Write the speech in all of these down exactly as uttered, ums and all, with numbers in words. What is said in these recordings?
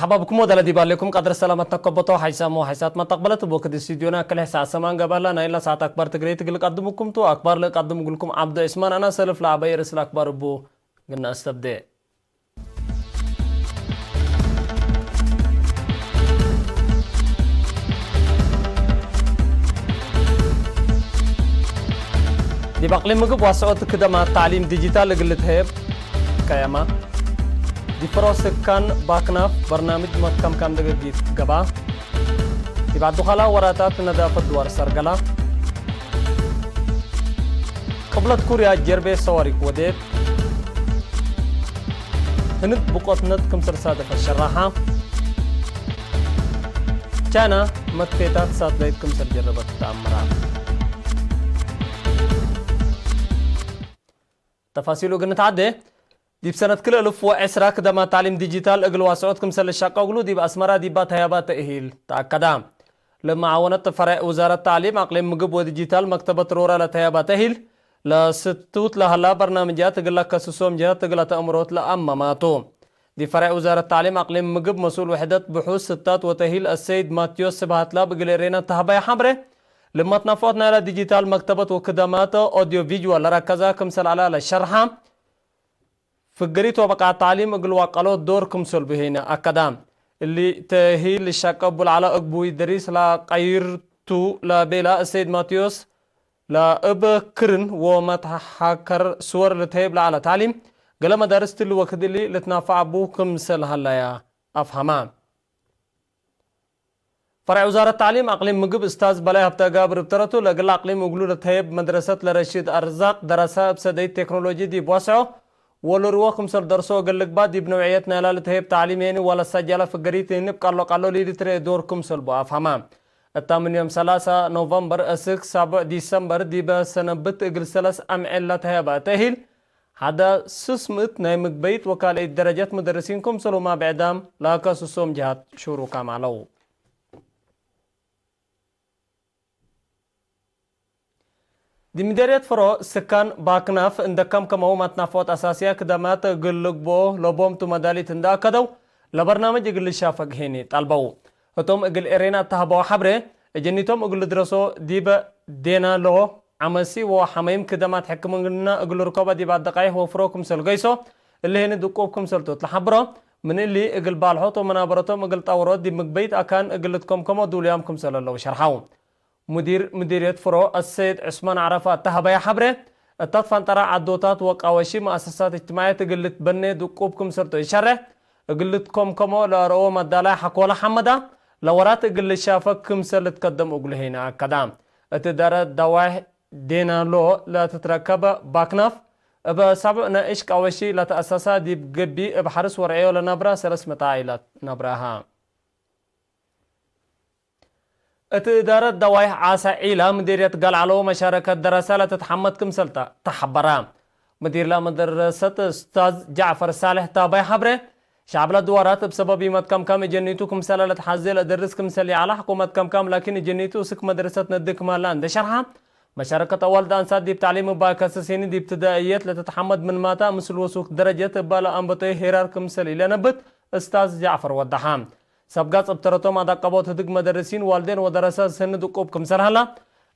ሐባብኩም ወደለ ዲብ አሌኩም ቀድር ሰላመት ነከበቶ ሐይሳም ወሐይሳት መተቅበለት እብ ወክድ ስቱድዮና ክልሕ ሰዓት ሰማን ገባላ ናይላ ሰዓት አክባር ትግሬ ትግል ቀድሙኩም ቱ። አክባር ለቀድም እግልኩም ዐብዱ ዑስማን አና ሰልፍ ለአበይ ርእስ ለአክባር እቡ ግና አስተብዴ። ዲብ አቅሊም ምግብ ዋስዖት ክደማት ተዕሊም ዲጂታል እግል ልትሀየብ ቀየማ። ዲብ ፈሮ ስካን ባክናፍ በርናምጅ መትከምካም ደገጊት ገባ። ዲብ ዐዱ ኻላ ወራታት ነዳፈት ድዋር ሰርገላ። ቅብለት ኩርያ ጀርቤ ሰዋሪክ ወዴት። ህንድ ብቆትነት ክምሰል ሳደፈት ሸራሓ። ቻይና መትፌታት ሳትላይት ክምሰል ጀረበት ተአምራ። ተፋሲሉ እግል ንትዓዴ፣ ዲብ ሰነት ክልኤ እልፍ ወዕስራ ክደማት ተዕሊም ዲጂታል እግል ዋስዖት ክምሰል ልሻቀ እግሉ ዲብ አስመራ ዲባ ተህያባ ተእሂል ተአከዳ። ለመዓወነት ፈሬዕ ውዛረት ተዕሊም አቅሊም ምግብ ወዲጂታል መክተበት ሮራ ለተህያባ ተእሂል፣ ለስቱት ለሀላ በርናምጃት እግል ለከስሶም ጀህት እግል ለተአምሮት ለአመማቱ። ዲብ ፈሬዕ ውዛረት ተዕሊም አቅሊም ምግብ መስኡል ውሕደት ብሑስ ስታት ወተእሂል አሰይድ ማቴዎስ ስብሃት ላብ እግል ኤሬና ተህባየ ሐብሬ፣ ለመትናፈዖት ናይላ ዲጂታል መክተበት ወክደማት ኦዲዮ ቪጅዋል ለረከዛ ክምሰል ዐለ ለሸርሐ፣ ፍገሪት ወበቃት ተዕሊም እግል ዋቀሎት ዶር ክምሰል ብሄነ አከዳ። እሊ ተእሂል ልሻቀ እቡ ለዐለ እግቡይ ደሪስ ለቀይርቱ ለቤላ እሰይድ ማቴዎስ፣ ለእብ ክርን ወመትሐከር ስወር ልትሀየብ ለዐለ ተዕሊም፣ ገሌ መዳርስ ትሊ ወክድ እሊ ልትናፈዕ እቡ ክምሰል ሀለያ አፍሀማ። ፈሬዕ ውዛረት ተዕሊም አቅሊም ምግብ እስታዝ በላይ ሀብተጋብር እብ ተረቱ፣ ለእግል አቅሊም እግሉ ለተህየብ መድረሰት ለረሺድ አርዛቅ ደረሰ እብ ሰደይት ቴክኖሎጂ ዲብ ወስዖ ወልርወ ክምሰል ደርሶ እግል ልግባእ ዲብ ነውዕየት ናይላ ለተህየብ ተዕሊም ሄኒ ወለሰጀለ ፍገሪት እንብ ቃሎ ቃሎ ሊልትርኤ ዶር ክምሰል ቡ አፍሀማ። እታ ምን ዮም ሰላሳ ኖቨምበር እስክ ሳብዕ ዲሰምበር ዲበ ሰነብት እግል ሰለስ አምዕል ለተህየበ ተእሂል፣ ሐደ ስስ ምእት ናይ ምግበይት ወካልአይት ደረጀት ሙደርሲን ክምሰልሁመ ብዕዳም ለከስሶም ጀሃት ሹሩካም ዐለው። ዲብ ምዴርየት ፍሮ ስካን ባክናፍ እንደ ከምከመው መትናፈወት አሳስያ ክደማት እግል ልግብኦ ለቦምቱ መዳሊት እንደ አከደው፣ ለበርናምጅ እግል ልሻፈግ ሄኒ ጠልበው። ህቶም እግል ኤሬና እተሀበው ሐብሬ፣ እጀኒቶም እግል ልድረሶ ዲበ ዴናሎ፣ ዐመሲ ወሐመይም ክደማት ሕክምና እግል ልርከቦ ዲብ አደቃይሕ ወፍሮ ክምሰል ገይሶ፣ እሊ ሄኒ ድቁብ ክምሰልቱ እት ለሐብሮ፣ ምን እሊ እግል ባልሖት ወመናበረቶም እግል ጠውሮት ዲብ ምግበይት አካን እግል ልትከምከሞ ዱልያም ክምሰል ህለው ሸርሐው። ሙዲር ምዲርየት ፍሮ አሰይድ ዑስማን ዐረፋ እተ ሀበየ ሐብሬ፣ እታት ፈንጠራ ዐዶታት ወቃወሺ መአሰሳት እጅትማዕየት እግል ልትበኔ ድቁብ ክምሰልቱ ኢሸሬሕ፣ እግል ልትከምከሞ ለአርኦ መዳላይ ሐኮለ ሐመዳ፣ ለወራት እግል ልሻፈግ ክምሰል ልትከደም እግሉ ሄነ አከዳ። እት እዳረት ደዋይሕ ዴናሎ ለትትረከበ ባክናፍ፣ እብ ሳብዕ ነእሽ ቃወሺ ለተአሰሳ ዲብ ገቢ እብ ሐርስ ወርዕዮ ለነብራ ሰለስ መታይላት ነብራሃ። እት እዳረት ደዋይሕ ዓሰ ዒላ ምዲርየት ገልዐሎ መሻረከት ደረሰ ለትትሐመድ ክምሰል ተ-፣ ተሐበረ። ምዲር ለመደረሰት እስታዝ ጃዕፈር ሳልሕ ታባይ ሐብሬ፣ ሸዕብ ለድዋራት እብ ሰበብ ኢመትከምካም እጀኒቱ ክምሰለ ለትሐዜ ለደርስ ክምሰል ይዐለ ሐቆ መትከምካም ላኪን እጀኒቱ እስክ መድረሰት ነድክ ማላ እንደ ሸርሐ፣ መሻረከት አዋልድ አንሳት ዲብ ተዕሊም እባ ከሰሲኒ ዲብ ትዳእየት ለትትሐመድ ምንማታ ምስል ወሱክ ደረጀት እባ ለአንበጦይ ሄራር ክምሰል ኢለነብት እስታዝ ጃዕፈር ወደሐ። ሰብ ጋጽ እብ ተረቶም አዳቀቦት ህድግ መደርሲን ዋልዴን ወደረሰ ሰኒ ድቁብ ክምሰል ሀላ፣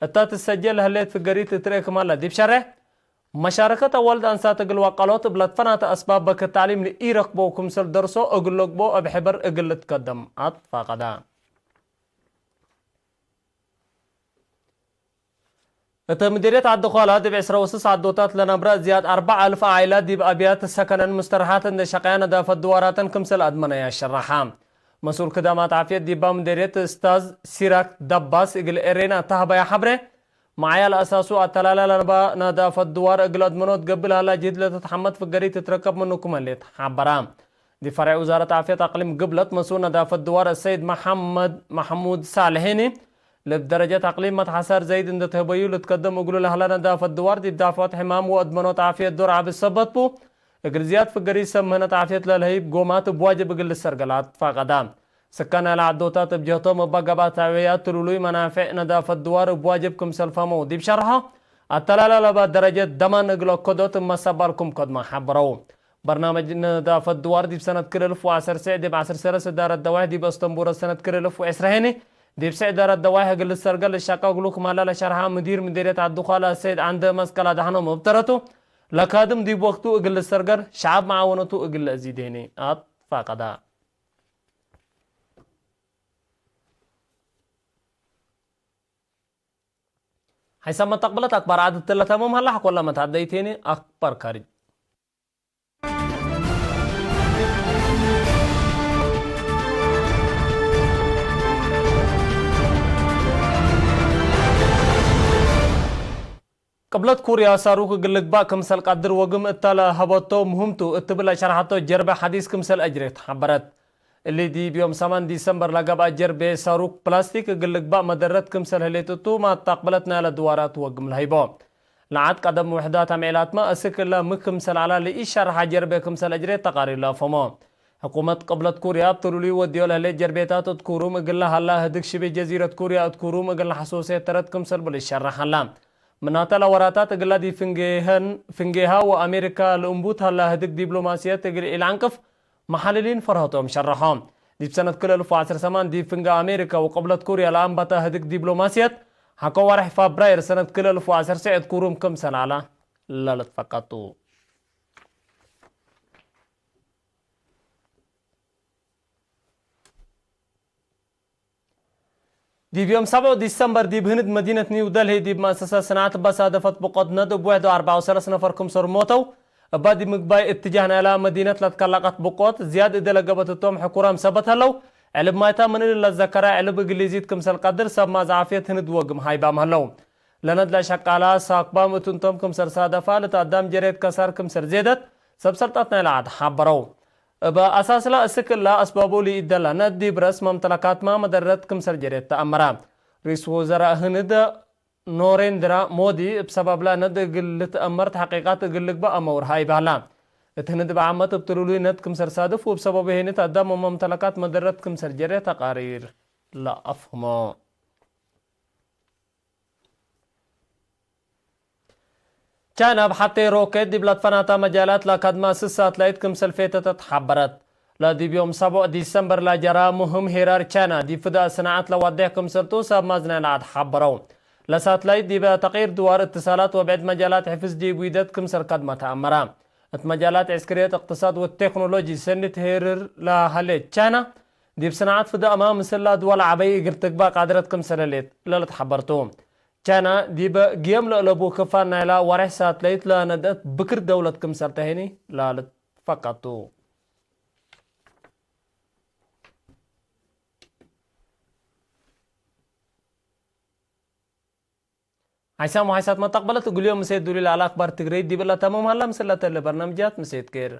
እታ ትሰጀል ለህሌት ፍገሪት እትርኤ ክም ሀላ ዲብ ሸሬሕ፣ መሻረከት አዋልድ አንሳት እግል ዋቀሎት እብ ለትፈናተ አስባብ በክት ተዕሊም ለኢረክበው ክምሰል ደርሶ እግል ለግቦ እብ ሕበር እግል ልትከደም አትፋቀዳ። እተ ምዲርየት ዐዲ ኳላ ዲብ ዕስረ ወስስ ዐዶታት ለነብረ ዝያድ አርበዕ አልፍ ዓኢላት ዲብ አብያት ሰከነን ምስተርሓት እንዴ ሸቀያ ነዳፈት ድዋራተን ክምሰል አድመነያ ሸረሐ። መስኡል ክዳማት ዓፍየት ዲባ ምዲርየት እስታዝ ሲራክ ደባስ እግል ኤሬና ተህበያ ሐብሬ፣ መዓያ ለአሳሱ አተላላ ለነባ ነዳፈት ድዋር እግል አድመኖት ገብእ ለሀላ ጅህድ ለትትሐመድ ፍገሪት ትትረከብ ምኑ ክም ህሌት ሐበራ። ዲብ ፈሬዕ ውዛረት ዓፍየት አቅሊም ግብለት መስኡል ነዳፈት ድዋር አሰይድ መሐመድ መሕሙድ ሳልሒኒ፣ ለብ ደረጀት አቅሊም መትሐሳር ዘይድ እንደ ተህበዩ ልትከደም እግሉ ለህለ ነዳፈት ድዋር ዲብ ዳፈት ሕማም ወአድመኖት ዓፍየት ዶር ዐቢ ሰበት ቡ፣ እግል ዝያድ ፍገሪት ሰብ ምህነት ዓፍየት ለልሀይብ ጎማት እብ ዋጅብ እግል ልሰርገል አትፋቀዳ። ስካን ናይለ ዐዶታት እብ ጀህቶም እባ ገብአት አዕወያት ትሉሉይ መናፌዕ ነዳፈት ድዋር እብ ዋጅብ ክምሰል ፈመው ዲብ ሸርሖ፣ አተላላ ለባ ደረጀት ደማን እግል አከዶት እብ መሰባል ክም ከድመ ሐበረው። በርናመጅ ነዳፈት ድዋር ዲብ ሰነት ክልኤ እልፍ ወዐሰርተ ዲብ ዐስር ሰለስ እዳረት ደዋይሕ ዲብ አስተንቡረ ሰነት ክልኤ እልፍ ወዕስራ ሄኒ፣ ዲብ ስዕ እዳረት ደዋይሕ እግል ልትሰርገል ልሻቀ እግሉ ክማላ ለሸርሐ ምዲር ምዲርየት ዐዲ ኳላ ሰይድ ዐንደ መስቀል አድሐኖም እብ ተረቱ፣ ለካድም ዲብ ወቅቱ እግል ልትሰርገል፣ ሸዐብ መዓወነቱ እግል ለአዚድ ሄኒ አትፋቀዳ። ሐይሳም መተቅብለት አክባር ዐድ እትለ ተምም ሀላ፣ ሐቆለ መትዐደይቴኒ አክባር ካርጅ። ቅብለት ኩርያ ሳሩክ እግል ልግባእ ክምሰል ቀድር ወግም እተ ለሀበቶ ምህምቱ እት ብለ ሸርሐቶ ጀርበ ሐዲስ ክምሰል አጅሬት ሐበረት። እሊ ዲብ ዮም ሰማን ዲሰምበር ለገብአ ጀርቤ ሳሩክ ፕላስቲክ እግል ልግባእ መደረት ክምሰል ህሌት እቱ መተቅብለት ናይለ ድዋራት ወግም ለሀይቦ። ለዐድ ቀደም ውሕዳት አምዔላትመ እስክ እለ ሚ ክምሰል ዐለ ለኢሸርሐ ጀርቤ ክምሰል አጅሬት ተቃሪር ለአፍህሞ። ሕኩመት ቅብለት ኩርያ እብ ትሉሉይ ወድዮ ለህሌት ጀርቤታት እት ኩሩም እግል ለሀላ ህድግ ሽቤ ጀዚረት ኩርያ እት ኩሩም እግል ለሐሶሴ ተረት ክምሰል ብልሸረሕ ሀላ። ምናተ ለወራታት እግላ ዲብ ፍንጌሀን፣ ፍንጌሃ ወአሜሪካ ለእንቡት ሀላ ህድግ ዲብሎማስየት እግል ኢለዐንቅፍ መሐልሊን ፈርሀቶም ሸረሖ። ዲብ ሰነት ክልኤ እልፍ ወዐስር ሰማን ዲብ ፍንጌ አሜሪካ ወቅብለት ኩርያ ለአንበተ ህድግ ዲብሎማስየት ሐቆ ወርሕ ፋብራይር ሰነት ክልኤ እልፍ ወዐስር ሰዕ እት ኩሩም ክምሰል ዐለ ለልትፈቀድ ቱ። ዲብ ዮም ሰብዑ ዲሰምበር ዲብ ህንድ መዲነት ኒው ደልሂ ዲብ መእሰሰት ስንዓት እበ ሳደፈት ብቆት ነድ እብ ወሕድ ወአርበዕ ወሰለስ ነፈር ክምሰል ሞተው፣ እበ ዲብ ምግባይ እትጃህ ናይላ መዲነት ለትከለቀት ብቆት ዝያድ እዴ ለገበት እቶም ሕኩራም ሰበት ሀለው፣ ዕልብ ማይታ ምን እሊ ለዘከረ ዕልብ እግሊዚት ክምሰል ቀድር ሰብ ማዝ ዓፍየት ህንድ ወግም ሃይባም ሀለው። ለነድ ለሸቃላ ሳክባም እት እንቶም ክምሰል ሳደፋ፣ ለተአዳም ጀሬት ከሳር ክምሰል ዜደት ሰብ ሰልጠት ናይለ ዐድ ሐበረው። እብ አሳስላ እስክ እላ አስባቡ ለኢደላ ነድ ዲብ ረእስ መምተለካትመ መደረት ክምሰል ጀሬት ተአመረ። ርኢስ ወዘራእ ህንድ ኖሬንድራ ሞዲ እብ ሰበብላ ነድ እግል ልትአመር ተሐቂቃት እግል ልግበእ አመውር ሀይብ ሀላ። እት ህንድ እብ ዓመት እብ ትሉሉይ ነድ ክምሰል ሳድፍ ወእብ ሰበቡ ሄኒ ተአዳም ወመምተለካት መደረት ክምሰል ጀሬት ተቃሪር ለአፍህሞ። ቻይና እብ ሐቴ ሮኬት ዲብ ለትፈናተ መጃላት ለከድመ ስስ ሳትላይት ክምሰል ፌተተት ሐበረት። ለዲብ ዮም ሰቦዕ ዲሰምበር ለጀራ ሙህም ሄራር ቻይና ዲብ ፍዳእ ስናዐት ለዋዴሕ ክምሰልቱ ሰብ ማዝናይ ለዐድ ሐበረው። ለሳትላይት ዲበ ተቅይር ድዋር እትሳላት ወብዕድ መጃላት ሕፍዝ ዲብ ዊደት ክምሰል ከድመ ተአመረ። እት መጃላት ዕስክርየት፣ እቅትሳድ ወቴክኖሎጂ ሰኒ ትሄርር ለሀሌት ቻይና፣ ዲብ ስናዐት ፍዳእመ ምስላ ድወል ዐበይ እግል ትግባእ ቃድረት ክምሰል ህሌት ለልትሐበር ቱ። ቻይና ዲበ ግየም ለአለቡ ክፋል ናይላ ወሬሕ ሳትላይት ለነድአት ብክር ደውለት ክምሰል ተሄኒ ለልትፈቀድ ቱ። ሐይሳም ወሐይሳት መተቅበለት እግል ዮም ምሴት ዱሊ ለዐለ አክባር ትግረይት ዲብ ለተምም ሀላ። ምስል ለተለ በርናምጃት ምሴት ኬር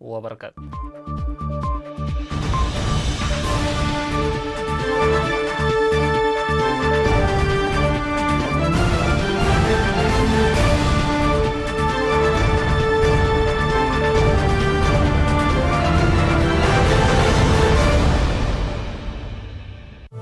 ወበረከት።